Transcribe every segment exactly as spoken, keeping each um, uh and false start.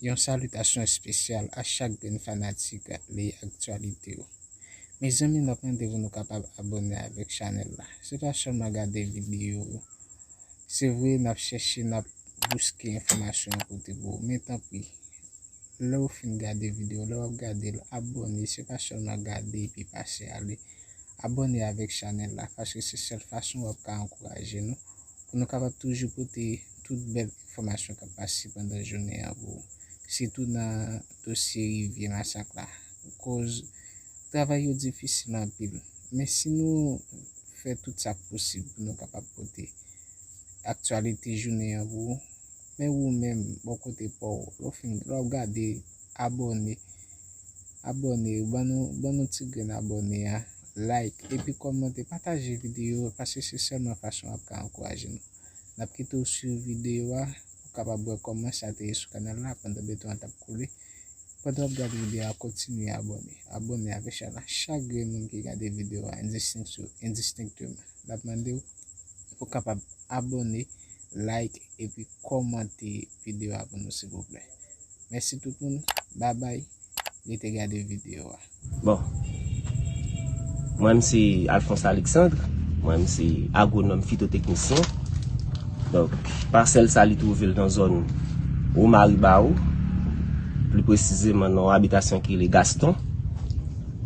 Yon salitasyon espesyal a chak grenn fanatik Lè Aktyalite yo. Mezanmi, n ap mande pou nou kapab abòne avèk chanèl la. Se pa sèlman gade videyo yo. Se vre, n ap chèche, n ap bouske enfòmasyon yo pote pou ou. Men tanpri, lè w fin gade videyo, lè w ap gade l, abòne. Se pa sèlman gade epi pase ale. Abòne avèk chanèl la, paske se sèl fason w ap ka ankouraje nou pou nou kapab toujou pote tout bèl enfòmasyon k ap pase pandan jounen an pou ou, sitou nan dosye Rivyè Masak la. Koz travay yo difisil anpil, men si nou fè tout sa k posib pou nou kapab pote aktyalite jounen an pou ou, men ou menm, bò kote pa w, lè w fin, lè w ap gade, abòne. Abòne, ban nou, ban nou ti grenn abòne a, like, epi kòmante, pataje videyo a, paske se sèlman fason w ap ka ankouraje nou. N ap kite w swiv videyo a, pou w kapab wè kòman sa te ye sou kanal la, pandan beton an t ap koule. Pandan w ap gade videyo a, kontinye abòne. Abòne avèk chanèl la. Chak grenn moun ki gade videyo a, endistinkte-, endistinkteman, n ap mande w pou w kapab abòne, like, epi kòmante videyo a pou nou, silvouplè. Mèsi tout moun. Babay. Rete gade videyo a. Bon. Mwen, m se Alphonse Alexandre. Mwen, m se agwonòm fitoteknisyen. Donk, pasèl sa, li twouve l nan zòn Wo Maribawo, pli presizeman nan yon abitasyon ki rele Gaston.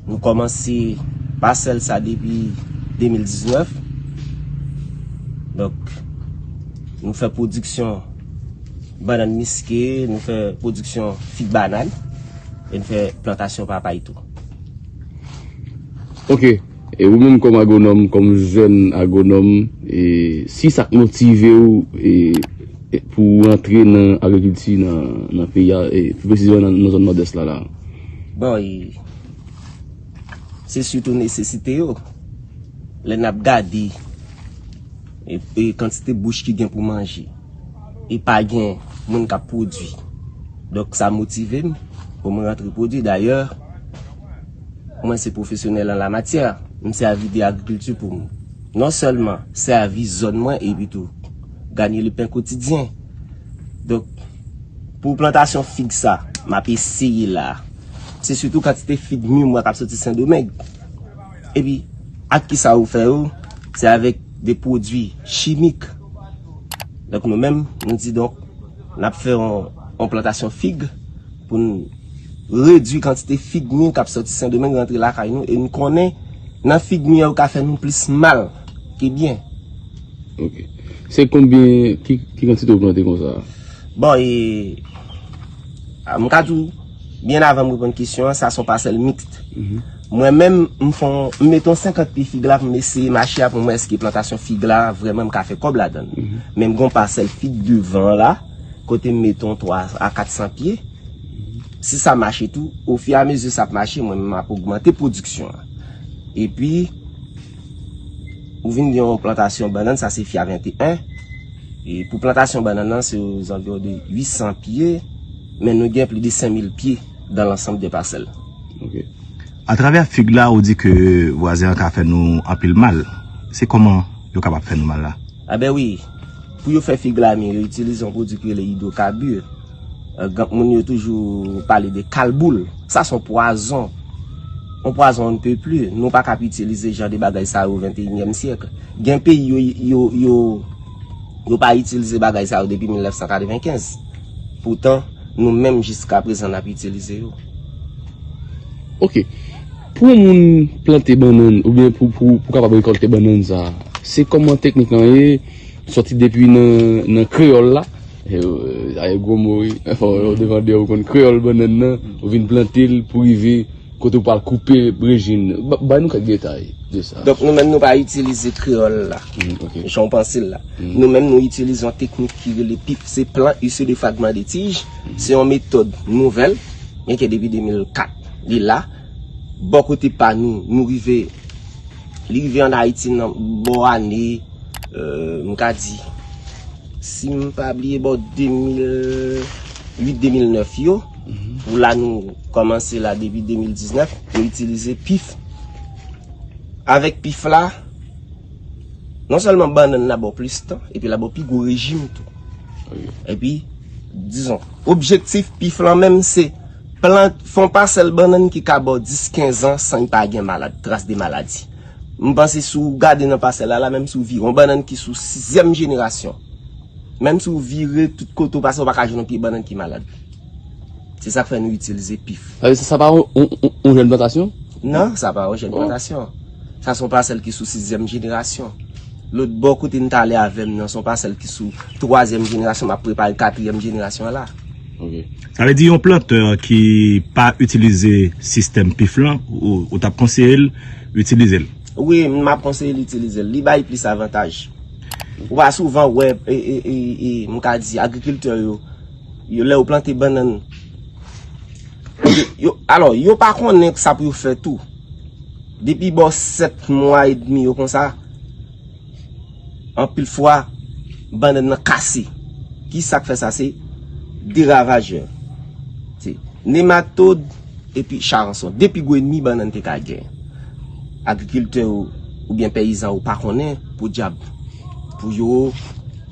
Nou kòmanse pasèl sa depi de mil diznèf. Donk, nou fè pwodiksyon bannann miske, nou fè pwodiksyon fig banann, e nou fè plantasyon papay tou. Ok. E ou menm kòm agwonòm, kòm jèn agwonòm, e si sa k motive w, e, e pou w rantre nan agrikilti nan, nan peyi a, e pli presizeman nan, nan zòn Nòdès la, la? Bon, e, se sitou nesesite yo. Lè n ap gade, e, e kantite bouch ki gen pou manje, e pa gen moun k ap pwodui. Donk, sa motive m pou mwen rantre pwodui. Dayè, mwen se pwofesyonèl an lamatyè. M sèvi de agrikilti pou m non sèlman sèvi zòn mwen, epi tou ganye le pen kotidyen. Donk, pou plantasyon fig sa, m ap eseye la. Se sitou kantite fig mi m wè k ap soti Sendomeng. Epi, ak ki sa yo fè yo? Se avèk de pwodui chimik. Donk, nou menm, nou di, donk, n ap fè yon, yon plantasyon fig pou n redui kantite fig mi k ap soti Sendomeng rantre lakay nou, e n konnen nan fig mi an, yo ka fè nou plis mal ke byen. Ok. Se konbyen, ki, ki kantite w plante konsa? Bon, e, a, m ka di w, byen avan m reponn kesyon an, sa se yon pasèl miks. Mhm. Mwen menm, m fè yon, m mete yon senkant pye fig la pou m eseye mache a pou m wè èske plantasyon fig la, vrèman m ka fè kòb ladan l. Mhm. Men m gen yon pasèl fig devan la, kote m mete yon twa a kat san pye. Si sa mache tou, ofiramezi sa ap mache, mwen menm m ap ogmante pwodiksyon an. Epi, ou vin gen yon plantasyon bannann, sa se Fia venteyen. E pou plantasyon bannann nan, se ozanviwon de uit san pye, men nou gen plis de senk mil pye dans l'ensemble des parcelles. Ok. Atravè fig la, ou di ke vwazen an ka fè nou anpil mal. Se kòman yo kapab fè nou mal la? A ben wi, pou yo fè fig la mi, yo itilize yon pwodui ki rele idwokabir. Euh, gen moun yo toujou pale de kalboul. Sa se yon pwazon. Yon pwazon on ne peut plus. Nou pa ka ap itilize jan de bagay sa yo o venteyinyèm syèk. Gen peyi yo, yo, yo, yo pa itilize bagay sa yo depi mil nèf san katrevenkenz. Poutan, nou menm jiska prezan n ap itilize yo. Ok. Pou yon moun plante bannann, oubyen pou, pou, pou kapab rekòlte bannann sa, se kòman teknik lan ye? Sòti depi nan, nan kreyòl la. E, e, sa e gwo mo, wi. Fò, yo te mande w konn kreyòl bannann nan, ou vin plante l pou rive kote w pral koupe rejim. Ba, bay nou kèk detay de sa. Donk, nou menm, nou pa itilize kreyòl la. Mm, ok. Jan w panse l la. Mm. Nou menm, nou itilize yon teknik ki rele pif. Se plan issu de fragments de tige. Mm. Se yon metòd nouvèl, byenke depi de mil kat, li la. Bò kote pa nou, nou rive, li rive ann Ayiti nan bò ane, euh, m ka di, si m pa bliye, bò de mil uit, de mil nèf yo, mhm, pou la nou kòmanse la depi de mil diznèf, nou itilize pif. Avèk pif la, non sèlman bannann la ba w plis tan, epi la ba w pi gwo rejim tou. Ok. Epi, Dizon, objektif pif lan menm se plant, fè yon pasèl bannann ki ka ba w dis, kenz an san li pa gen malad, tras de maladi. M panse si w gade nan pasèl la, la menm si w vire, yon bannann ki sou sizyèm jenerasyon, menm si w vire tout kote w pase, w pa ka jwenn yon pye bannann ki malad. Se sa k fè nou itilize pif. Sa, sa pa yon, yon, yon, yon jèn plantasyon? Non, sa pa yon jèn plantasyon. Sa se yon pasèl ki sou sizyèm jenerasyon. Lòt bò kote n t ale avè m nan, se yon pasèl ki sou twazyèm jenerasyon, m ap prepare katriyèm jenerasyon an la. Ok. Sa vle di yon plantè ki pa itilize sistèm pif lan, ou, ou t ap konseye l itilize l? Wi, m ap konseye l itilize l. Li bay plis avantaj. Ou pa souvan wè, e, e, e, e, m ka di, agrikiltè yo, yo, lè yo plante bannann, yo, yo, alò, yo pa konnen sa pou yo fè tou. Depi bò sèt mwa edmi yo konsa, anpil fwa, bannann nan kase. Ki sa k fè sa? Se de ravajè. Se nematòd epi charanson. De pi gwo enmi bannann te ka gen. Agrikiltè ou, oubyen peyizan ou pa konnen, podyab, pou yo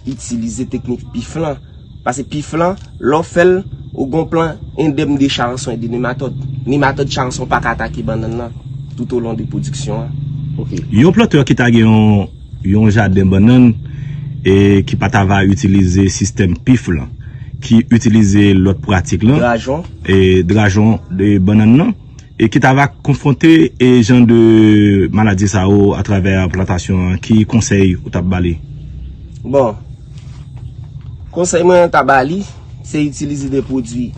itilize teknik pif lan. Pase pif lan, lè w fè l, ou gon plan endèm de charanson e de nematòd. Nematòd charanson pa ka atake bannann nan tout o lon de pwodiksyon an. Ok. Yon plantè ki ta gen yon, yon jaden bannann e ki pa ta va itilize sistèm pif lan, ki itilize lòt pratik lan, drajon, e drajon de bannann nan, e ki ta va konfwonte e jan de maladi sa yo atravè plantasyon an, ki konsèy ou t ap ba li? Bon, konsèy mwen ta ba li, se itilize de pwodui,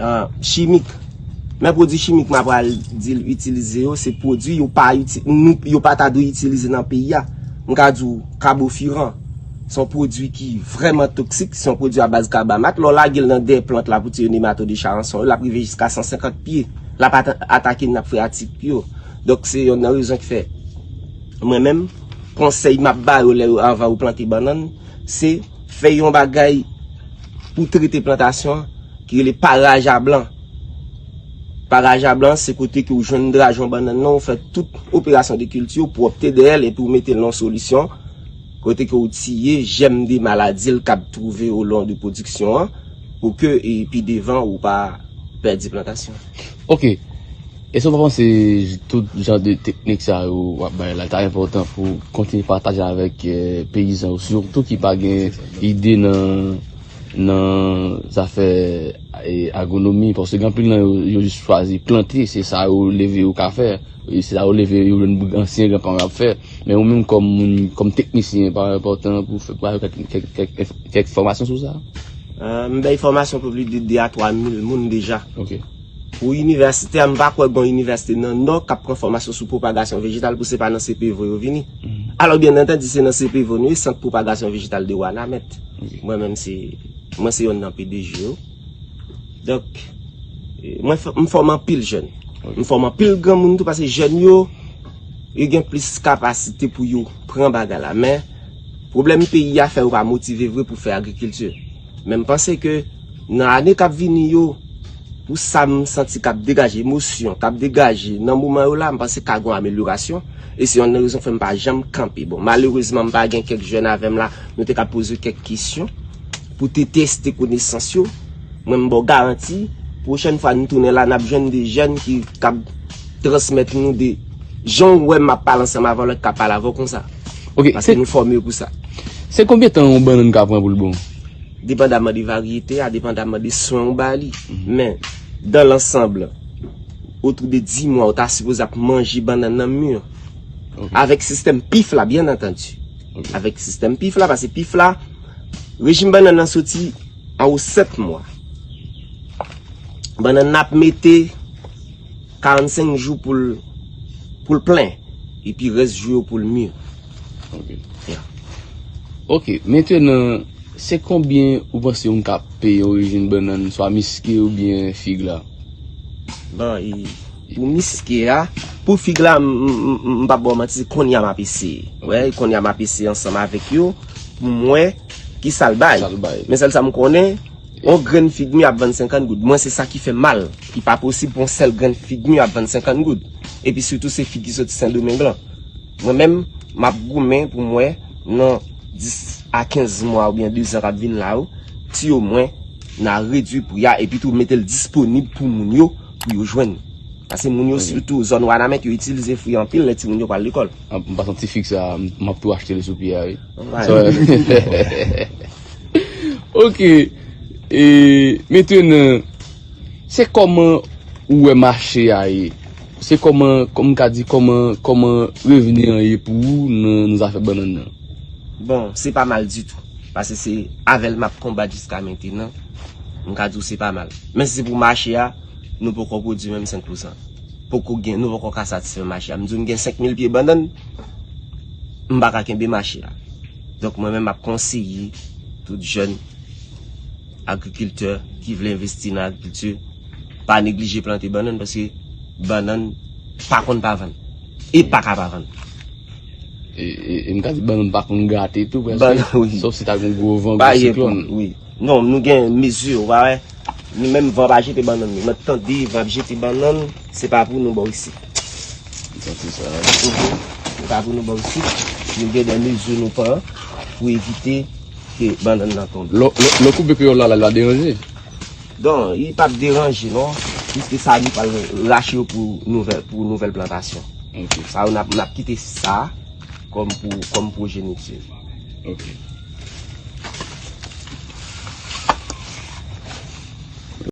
ah, chimik. Men pwodui chimik m ap pral di l itilize yo, se pwodui yo pa iti-, nou, yo pa ta dwe itilize nan peyi a. M ka di w, kabofiran. Se yon pwodui ki vrèman toksik, se yon pwodui a baz kabamat. Lè w lage l nan dèyè plant la pou tiye nematòd e charanson yo, l ap rive jiska san senkant pye. L ap ata-, atake nap freyatik yo. Donk, se yonn nan rezon ki fè mwen menm, konsèy m ap ba yo lè yo, anvan yo plante bannann, se fè yon bagay pou trete plantasyon an ki rele paraj a blan. Paraj a blan, se kote ke w jwenn drajon bannann nan, ou fè tout operasyon de kilti, pwòpte dèyè l, epi w mete l nan yon solisyon, kote ke w tiye jèm de maladi l k ap twouve olon de pwodiksyon an, pou ke, e, pi devan, ou pa pèdi plantasyon. Ok. Èske w pa panse tout jan de teknik sa yo w ap bay la, ta enpòtan pou w kontinye pataje avèk, eh, peyizan yo, sitou ki pa gen ide nan, nan zafè, eh, agwonomi, paske gen anpil nan yo, yo jis chwazi plante, se sa yo leve yo ka fè, e se sa yo leve yo jwenn ansyen granparan yo ap fè. Men ou menm kòm moun, kòm teknisyen, pa enpòtan pou w fè, ba yo kèk, kèk, kèk, kèk fòmasyon sou sa? Ah, m bay fòmasyon pou plis de de a twa mil moun deja. Ok. Pou inivèsite a, m pa kwè gen yon inivèsite nan Nò k ap pran fòmasyon sou pwopagasyon vejetal pou se pa nan C P V yo vini. Mhm. Alò, byen antandi, se nan C P V nou ye, Sant Pwopagasyon Vejetal de Wanament. Ok. Mwen menm, se, mwen se yonn nan P D G yo. Donk, eh, mwen fò-, m fòme anpil jèn. Ok. M fòme anpil granmoun tou, paske jèn yo, yo gen plis kapasite pou yo pran bagay la. Men, pwoblèm peyi a fè yo pa motive vre pou fè agrikilti. Men m panse ke nan ane k ap vini yo, pou sa m santi k ap degaje emosyon, k ap degaje nan moman yo la, m panse ka gen yon amelyorasyon. E se yonn nan rezon fè m pa janm kanpe. Bon, malerezman, m pa gen kèk jèn avè m la, nou te ka poze kèk kesyon pou te teste konesans yo. Mwen, m ba w garanti, pwochèn fwa nou tounen la, n ap jwenn de jèn ki, k ap transmèt nou de jan w wè m ap pale ansanm avè w la, k ap pale avè w konsa. Ok, paske se nou fòme yo pou sa. Se konbyen tan yon bannann ka pran pou l bon? Depandaman de varyete a, depandaman de swen ou ba li. Mhm. Men, dans l'ensemble, otou de dis mwa, ou ta sipoze ap manje bannann nan mi. Ok. Avèk sistèm pif la, byen antandi. Ok. Avèk sistèm pif la, paske pif la, rejim bannann nan soti anwo sèt mwa. Bannann nan ap mete karannsenk jou pou l, pou l plen. Epi rès jou yo pou l mi. Ok. Ya. Ok, mentenan, se konbyen ou panse moun ka peye orijin bannann, swa miske oubyen fig la? Bon, e, pou miske a, pou fig la, m, m, m, m p ap ba w manti, se kounye a m ap eseye. Wè, kounye a m ap eseye ansanm avèk yo, pou m wè ki sa l bay. Sa l bay. Men sèl sa m konnen, yon grenn fig mi ap vann senkant goud. Mwen, se sa ki fè m mal. Li pa posib pou yon sèl grenn fig mi ap vann senkant goud. Epi sitou, se fig ki soti Sendomeng lan. Mwen menm, m ap goumen pou m wè nan dis a kenz mwa oubyen de zan k ap vin la yo, si omwen N a redui pri a epi tou mete l disponib pou moun yo, pou yo jwenn. Paske moun yo, sitou zòn Wanament, yo itilize fwi anpil lè timoun yo pral lekòl. An pasan, ti fig sa, m ap tou achte li sou pye a, wi. Ok. E, mentnan, se kòman ou wè mache a ye? Se kòman, kòman m ka di, kòman, kòman revni an ye pou ou nan, nan zafè bannann nan? Bon, se pa mal ditou. Paske se avè l m ap konbat jiska mentnan. M ka di w se pa mal. Men si se pou mache a, nou poko pwodui menm senk pousan. Poko gen, nou poko ka satisfè mache a. M di w m gen senk mil pye bannann, m pa ka kenbe mache a. Donk mwen menm m ap konseye tout jèn agrikiltè ki vle envesti nan agrikilti, pa neglije plante bannann paske bannann pa konn pa vann. E pa ka pa vann. E, e, e m ka di bannann pa konn gate tou, prèske. Bannann, wi. Sòf si ta gen gwo van, gwo siklòn. Wi. Non, nou gen mezi, ou pa wè. Nou menm van pa jete bannann nou. Nan tande van ap jete bannann, se pa pou nou bò isit. M santi sa. Se pa pou nou bò isit. Nou gen de mezi nou pran pou evite ke bannann nan tonbe. Lè w koupe peyòl la, la, la deranje? Donk, li p ap deranje non, piske sa nou pral rache yo pou nouvèl, pou nouvèl plantasyon. Sa yo n ap, n ap kite sa kòm pou, kòm pwojeniti.